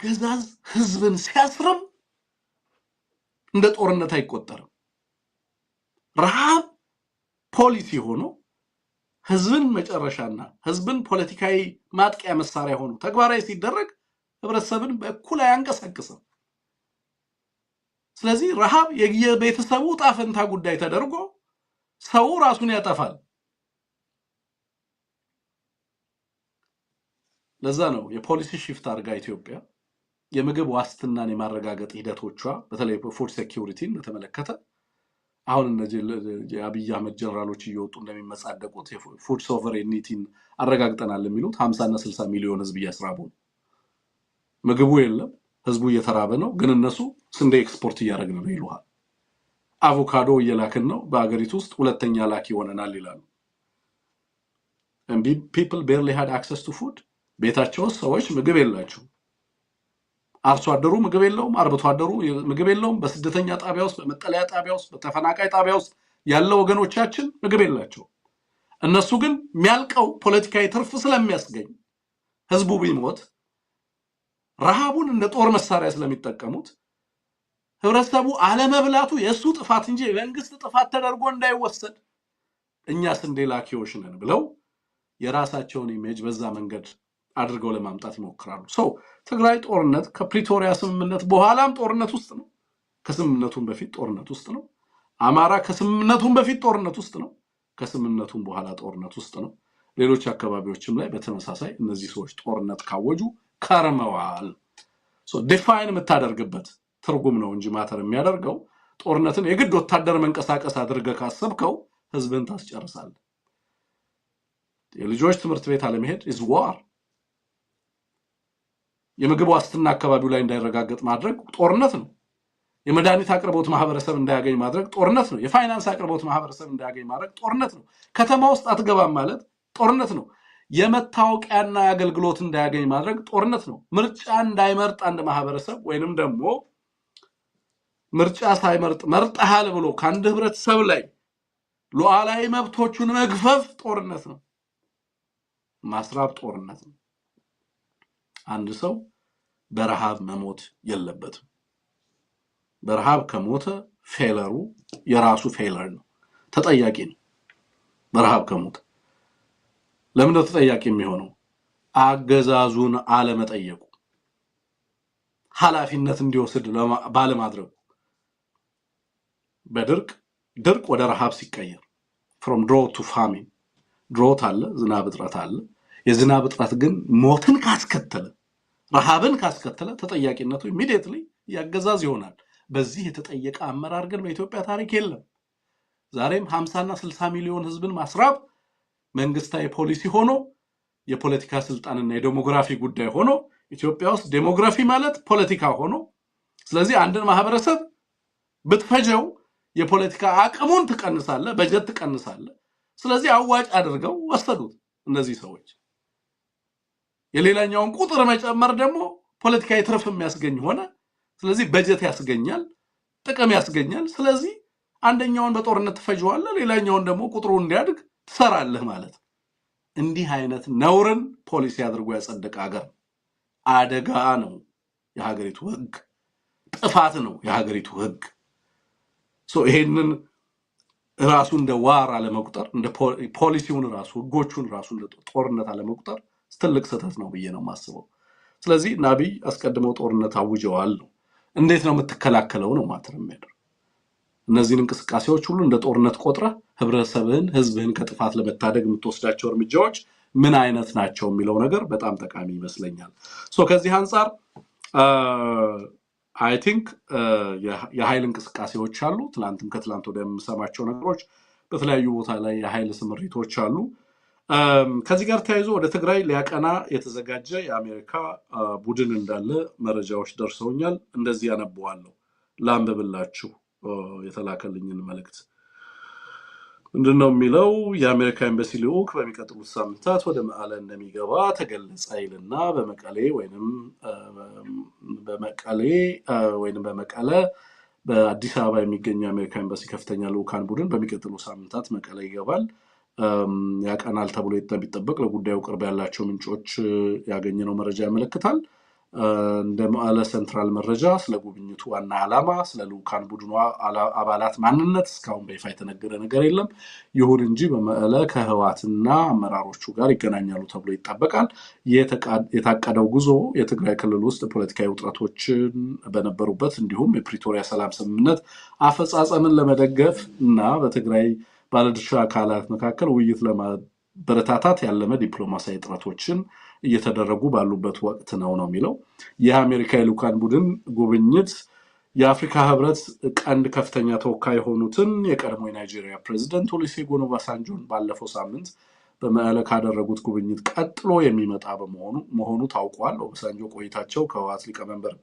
አገዛዝ ህዝብን ሲያስርም እንደ ጦርነት አይቆጠርም። ረሃብ ፖሊሲ ሆኖ ህዝብን መጨረሻና ህዝብን ፖለቲካዊ ማጥቂያ መሳሪያ ሆኖ ተግባራዊ ሲደረግ ህብረተሰብን በእኩል አያንቀሳቅስም። ስለዚህ ረሃብ የቤተሰቡ ዕጣ ፈንታ ጉዳይ ተደርጎ ሰው ራሱን ያጠፋል። ለዛ ነው የ policy shift አድርጋ ኢትዮጵያ የምግብ ዋስትናን የማረጋገጥ ሂደቶቿ፣ በተለይ food security ን በተመለከተ፣ አሁን እነዚህ የአብይ አህመድ ጀነራሎች እየወጡ እንደሚመጻደቁት የ food sovereignty ን አረጋግጠናል የሚሉት 50 እና 60 ሚሊዮን ህዝብ እያስራቡ ነው። ምግቡ የለም፣ ህዝቡ እየተራበ ነው። ግን እነሱ ስንዴ ኤክስፖርት እያደረግን ነው ይሉሃል። አቮካዶ እየላክን ነው፣ በሀገሪቱ ውስጥ ሁለተኛ ላኪ ሆነናል ይላሉ። People barely had access to food። ቤታቸው ውስጥ ሰዎች ምግብ የላቸውም። አርሶ አደሩ ምግብ የለውም፣ አርብቶ አደሩ ምግብ የለውም። በስደተኛ ጣቢያ ውስጥ፣ በመጠለያ ጣቢያ ውስጥ፣ በተፈናቃይ ጣቢያ ውስጥ ያለው ወገኖቻችን ምግብ የላቸውም። እነሱ ግን የሚያልቀው ፖለቲካዊ ትርፍ ስለሚያስገኝ ህዝቡ ቢሞት፣ ረሃቡን እንደ ጦር መሳሪያ ስለሚጠቀሙት፣ ህብረተሰቡ አለመብላቱ የእሱ ጥፋት እንጂ የመንግስት ጥፋት ተደርጎ እንዳይወሰድ እኛ ስንዴ ላኪዎች ነን ብለው የራሳቸውን image በዛ መንገድ አድርገው ለማምጣት ይሞክራሉ። So ትግራይ ጦርነት ከፕሪቶሪያ ስምምነት በኋላም ጦርነት ውስጥ ነው። ከስምምነቱም በፊት ጦርነት ውስጥ ነው። አማራ ከስምምነቱም በፊት ጦርነት ውስጥ ነው። ከስምምነቱም በኋላ ጦርነት ውስጥ ነው። ሌሎች አካባቢዎችም ላይ በተመሳሳይ እነዚህ ሰዎች ጦርነት ካወጁ ከርመዋል። Define የምታደርግበት ትርጉም ነው እንጂ matter የሚያደርገው፣ ጦርነትን የግድ ወታደር መንቀሳቀስ አድርገህ ካሰብከው ህዝብን ታስጨርሳለህ። የልጆች ትምህርት ቤት አለመሄድ is war። የምግብ ዋስትና አካባቢው ላይ እንዳይረጋገጥ ማድረግ ጦርነት ነው። የመድኃኒት አቅርቦት ማህበረሰብ እንዳያገኝ ማድረግ ጦርነት ነው። የፋይናንስ አቅርቦት ማህበረሰብ እንዳያገኝ ማድረግ ጦርነት ነው። ከተማ ውስጥ አትገባም ማለት ጦርነት ነው። የመታወቂያና የአገልግሎት እንዳያገኝ ማድረግ ጦርነት ነው። ምርጫ እንዳይመርጥ አንድ ማህበረሰብ ወይንም ደግሞ ምርጫ ሳይመርጥ መርጠሃል ብሎ ከአንድ ህብረተሰብ ላይ ሉዓላዊ መብቶቹን መግፈፍ ጦርነት ነው። ማስራብ ጦርነት ነው። አንድ ሰው በረሃብ መሞት የለበትም። በረሃብ ከሞተ failure ኡ የራሱ failure ነው፣ ተጠያቂ ነው። በረሃብ ከሞተ ለምንድነው ተጠያቂ የሚሆነው? አገዛዙን አለመጠየቁ፣ ኃላፊነት እንዲወስድ ባለማድረጉ። በድርቅ፣ ድርቅ ወደ ረሃብ ሲቀየር፣ from drought to famine፣ drought አለ፣ ዝናብ እጥረት አለ። የዝናብ እጥረት ግን ሞትን ካስከተለ፣ ረሃብን ካስከተለ ተጠያቂነቱ immediately ያገዛዝ ይሆናል። በዚህ የተጠየቀ አመራር ግን በኢትዮጵያ ታሪክ የለም። ዛሬም 50 እና 60 ሚሊዮን ህዝብን ማስራብ መንግስታዊ ፖሊሲ ሆኖ፣ የፖለቲካ ስልጣንና የ demography ጉዳይ ሆኖ፣ ኢትዮጵያ ውስጥ demography ማለት ፖለቲካ ሆኖ፣ ስለዚህ አንድን ማህበረሰብ ብትፈጀው የፖለቲካ አቅሙን ትቀንሳለህ፣ በጀት ትቀንሳለህ። ስለዚህ አዋጭ አድርገው ወሰዱት እነዚህ ሰዎች። የሌላኛውን ቁጥር መጨመር ደግሞ ፖለቲካዊ ትርፍ የሚያስገኝ ሆነ። ስለዚህ በጀት ያስገኛል፣ ጥቅም ያስገኛል። ስለዚህ አንደኛውን በጦርነት ትፈጀዋለህ፣ ሌላኛውን ደግሞ ቁጥሩ እንዲያድግ ትሰራለህ ማለት ነው። እንዲህ አይነት ነውርን ፖሊሲ አድርጎ ያጸደቀ ሀገር አደጋ ነው። የሀገሪቱ ህግ ጥፋት ነው የሀገሪቱ ህግ። So ይሄንን ራሱ እንደ war አለመቁጠር፣ እንደ ፖሊሲውን ራሱ፣ ህጎቹን ራሱ እንደ ጦርነት አለመቁጠር ትልቅ ስህተት ነው ብዬ ነው የማስበው። ስለዚህ አብይ አስቀድመው ጦርነት አውጀዋል ነው። እንዴት ነው የምትከላከለው ነው matter የሚያደርገው። እነዚህን እንቅስቃሴዎች ሁሉ እንደ ጦርነት ቆጥረህ ህብረተሰብህን፣ ህዝብህን ከጥፋት ለመታደግ የምትወስዳቸው እርምጃዎች ምን አይነት ናቸው የሚለው ነገር በጣም ጠቃሚ ይመስለኛል። So ከዚህ አንጻር I think የኃይል እንቅስቃሴዎች አሉ። ትላንትም ከትላንት ወዲያ የምሰማቸው ነገሮች በተለያዩ ቦታ ላይ የኃይል ስምሪቶች አሉ። ከዚህ ጋር ተያይዞ ወደ ትግራይ ሊያቀና የተዘጋጀ የአሜሪካ ቡድን እንዳለ መረጃዎች ደርሰውኛል። እንደዚህ ያነበዋለሁ፣ ላንብብላችሁ የተላከልኝን መልእክት። ምንድን ነው የሚለው? የአሜሪካ ኤምባሲ ልዑክ በሚቀጥሉት ሳምንታት ወደ መቀለ እንደሚገባ ተገለጸ ይልና በመቀሌ ወይንም በመቀለ በአዲስ አበባ የሚገኘው የአሜሪካ ኤምባሲ ከፍተኛ ልዑካን ቡድን በሚቀጥሉ ሳምንታት መቀለ ይገባል፣ ያቀናል ተብሎ እንደሚጠበቅ ለጉዳዩ ቅርብ ያላቸው ምንጮች ያገኘነው መረጃ ያመለክታል። እንደ መቀለ ሴንትራል መረጃ ስለ ጉብኝቱ ዋና ዓላማ፣ ስለ ልዑካን ቡድኑ አባላት ማንነት እስካሁን በይፋ የተነገረ ነገር የለም። ይሁን እንጂ በመቀለ ከህወሓትና አመራሮቹ ጋር ይገናኛሉ ተብሎ ይጠበቃል። የታቀደው ጉዞ የትግራይ ክልል ውስጥ ፖለቲካዊ ውጥረቶችን በነበሩበት እንዲሁም የፕሪቶሪያ ሰላም ስምምነት አፈጻጸምን ለመደገፍ እና በትግራይ ባለድርሻ አካላት መካከል ውይይት ለማበረታታት ያለመ ዲፕሎማሲያዊ ጥረቶችን እየተደረጉ ባሉበት ወቅት ነው የሚለው። ይህ አሜሪካ የልዑካን ቡድን ጉብኝት የአፍሪካ ህብረት ቀንድ ከፍተኛ ተወካይ የሆኑትን የቀድሞ የናይጄሪያ ፕሬዚደንት ኦሉሴጉን ኦባሳንጆን ባለፈው ሳምንት በመቀለ ካደረጉት ጉብኝት ቀጥሎ የሚመጣ መሆኑ ታውቋል። ኦባሳንጆ ቆይታቸው ከህወሓት ሊቀመንበር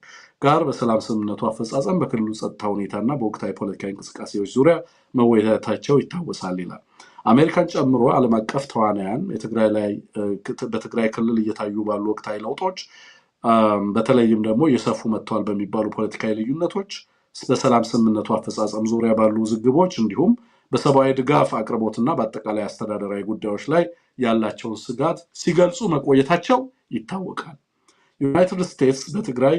ጋር በሰላም ስምምነቱ አፈጻጸም፣ በክልሉ ጸጥታ ሁኔታና በወቅታዊ ፖለቲካዊ እንቅስቃሴዎች ዙሪያ መወያየታቸው ይታወሳል ይላል። አሜሪካን ጨምሮ ዓለም አቀፍ ተዋናያን በትግራይ ክልል እየታዩ ባሉ ወቅታዊ ለውጦች፣ በተለይም ደግሞ እየሰፉ መጥተዋል በሚባሉ ፖለቲካዊ ልዩነቶች፣ በሰላም ስምምነቱ አፈጻጸም ዙሪያ ባሉ ውዝግቦች እንዲሁም በሰብአዊ ድጋፍ አቅርቦትና በአጠቃላይ አስተዳደራዊ ጉዳዮች ላይ ያላቸውን ስጋት ሲገልጹ መቆየታቸው ይታወቃል። ዩናይትድ ስቴትስ በትግራይ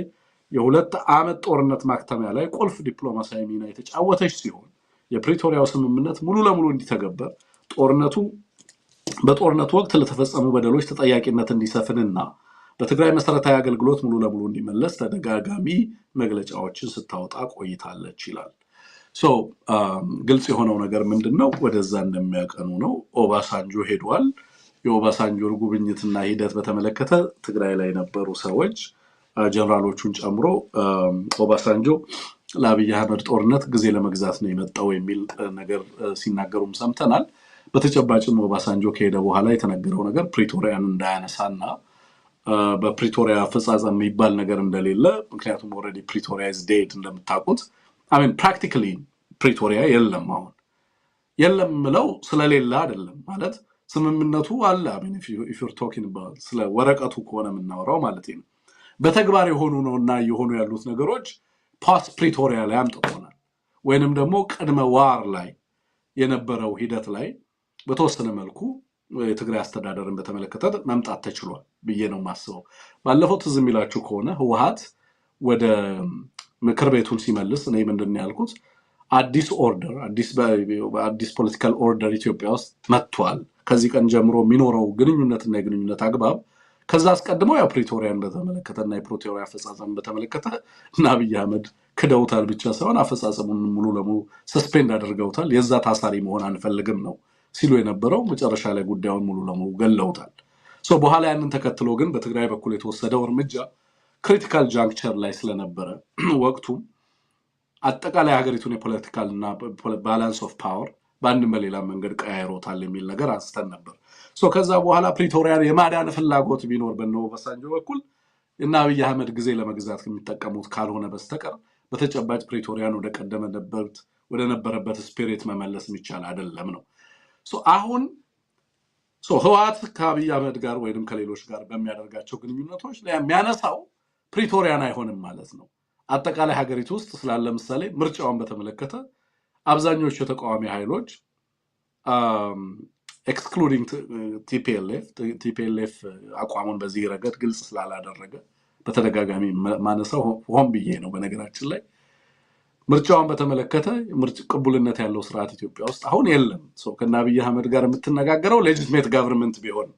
የ2 ዓመት ጦርነት ማክተሚያ ላይ ቁልፍ ዲፕሎማሲያዊ ሚና የተጫወተች ሲሆን፣ የፕሪቶሪያው ስምምነት ሙሉ ለሙሉ እንዲተገበር፣ በጦርነቱ ወቅት ለተፈጸሙ በደሎች ተጠያቂነት እንዲሰፍንና በትግራይ መሰረታዊ አገልግሎት ሙሉ ለሙሉ እንዲመለስ ተደጋጋሚ መግለጫዎችን ስታወጣ ቆይታለች ይላል። So ግልጽ የሆነው ነገር ምንድን ነው? ወደዛ እንደሚያቀኑ ነው። ኦባሳንጆ ሄዷል። የኦባሳንጆን ጉብኝትና ሂደት በተመለከተ ትግራይ ላይ የነበሩ ሰዎች ጀነራሎቹን ጨምሮ ኦባሳንጆ ለአብይ አህመድ ጦርነት ጊዜ ለመግዛት ነው የመጣው የሚል ነገር ሲናገሩም ሰምተናል። በተጨባጭም ኦባሳንጆ ከሄደ በኋላ የተነገረው ነገር ፕሪቶሪያን እንዳያነሳና በፕሪቶሪያ አፈጻጸም የሚባል ነገር እንደሌለ፣ ምክንያቱም already ፕሪቶሪያ is dead እንደምታውቁት። I mean, practically ፕሪቶሪያ የለም። አሁን የለም ምለው ስለሌለ አይደለም፣ ማለት ስምምነቱ አለ። I mean, if you're talking about ስለ ወረቀቱ ከሆነ የምናወራው ማለት ነው። በተግባር የሆኑ ነው እና እየሆኑ ያሉት ነገሮች post ፕሪቶሪያ ላይ አምጥቶናል፣ ወይንም ደግሞ ቅድመ war ላይ የነበረው ሂደት ላይ በተወሰነ መልኩ የትግራይ አስተዳደርን በተመለከተ መምጣት ተችሏል ብዬ ነው የማስበው። ባለፈው ትዝ የሚላችሁ ከሆነ ህወሓት ወደ ምክር ቤቱን ሲመልስ እኔ ምንድን ነው ያልኩት? አዲስ order፣ አዲስ political order ኢትዮጵያ ውስጥ መጥቷል። ከዚህ ቀን ጀምሮ የሚኖረው ግንኙነትና የግንኙነት አግባብ፣ ከዛ አስቀድሞ ያው ፕሪቶሪያን በተመለከተ እና የፕሪቶሪያ አፈጻጸም በተመለከተ እና አብይ አህመድ ክደውታል ብቻ ሳይሆን አፈጻጸሙን ሙሉ ለሙሉ suspend አድርገውታል። የዛ ታሳሪ መሆን አንፈልግም ነው ሲሉ የነበረው። መጨረሻ ላይ ጉዳዩን ሙሉ ለሙሉ ገለውታል። So በኋላ ያንን ተከትሎ ግን በትግራይ በኩል የተወሰደው እርምጃ critical juncture ላይ ስለነበረ ወቅቱም አጠቃላይ ሀገሪቱን የ political እና balance of power በአንድም በሌላ መንገድ ቀያይሮታል የሚል ነገር አንስተን ነበር። So ከዛ በኋላ ፕሪቶሪያን የማዳን ፍላጎት ቢኖር በነ ኦባሳንጆ በኩል እና አብይ አህመድ ጊዜ ለመግዛት የሚጠቀሙት ካልሆነ በስተቀር በተጨባጭ ፕሪቶሪያን ወደ ቀደመበት ወደ ነበረበት spirit መመለስ የሚቻል አይደለም ነው። So አሁን so ህወሓት ከአብይ አህመድ ጋር ወይንም ከሌሎች ጋር በሚያደርጋቸው ግንኙነቶች ላይ የሚያነሳው ፕሪቶሪያን አይሆንም ማለት ነው። አጠቃላይ ሀገሪቱ ውስጥ ስላለ ለምሳሌ ምርጫውን በተመለከተ አብዛኞቹ የተቃዋሚ ኃይሎች excluding TPLF፣ TPLF አቋሙን በዚህ ረገድ ግልጽ ስላላደረገ በተደጋጋሚ ማነሳው ሆን ብዬ ነው። በነገራችን ላይ ምርጫውን በተመለከተ ቅቡልነት ያለው ስርዓት ኢትዮጵያ ውስጥ አሁን የለም። So ከነ አብይ አህመድ ጋር የምትነጋገረው legitimate government ቢሆን፣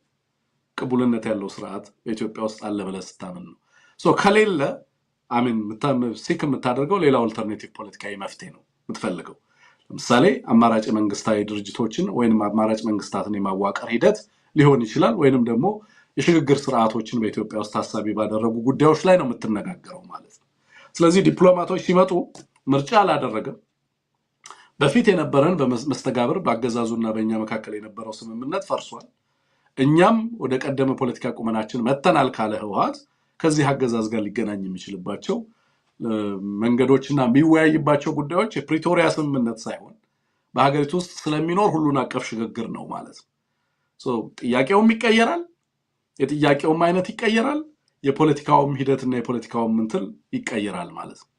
ቅቡልነት ያለው ስርዓት በኢትዮጵያ ውስጥ አለ ብለህ ስታምን ነው። So ከሌለ I mean seek የምታደርገው ሌላ alternative ፖለቲካዊ መፍትሄ ነው የምትፈልገው። ለምሳሌ አማራጭ መንግስታዊ ድርጅቶችን ወይንም አማራጭ መንግስታትን የማዋቀር ሂደት ሊሆን ይችላል። ወይንም ደግሞ የሽግግር ስርዓቶችን በኢትዮጵያ ውስጥ ታሳቢ ባደረጉ ጉዳዮች ላይ ነው የምትነጋገረው ማለት ነው። ስለዚህ ዲፕሎማቶች ሲመጡ ምርጫ አላደረገም። በፊት የነበረን በመስተጋብር በአገዛዙና በእኛ መካከል የነበረው ስምምነት ፈርሷል። እኛም ወደ ቀደመ ፖለቲካ ቁመናችን መተናል ካለ ህወሓት ከዚህ አገዛዝ ጋር ሊገናኝ የሚችልባቸው መንገዶችና የሚወያይባቸው ጉዳዮች የፕሪቶሪያ ስምምነት ሳይሆን በሀገሪቱ ውስጥ ስለሚኖር ሁሉን አቀፍ ሽግግር ነው ማለት ነው። So ጥያቄውም ይቀየራል፣ የጥያቄውም አይነት ይቀየራል፣ የፖለቲካውም ሂደትና የፖለቲካውም እንትን ይቀየራል ማለት ነው።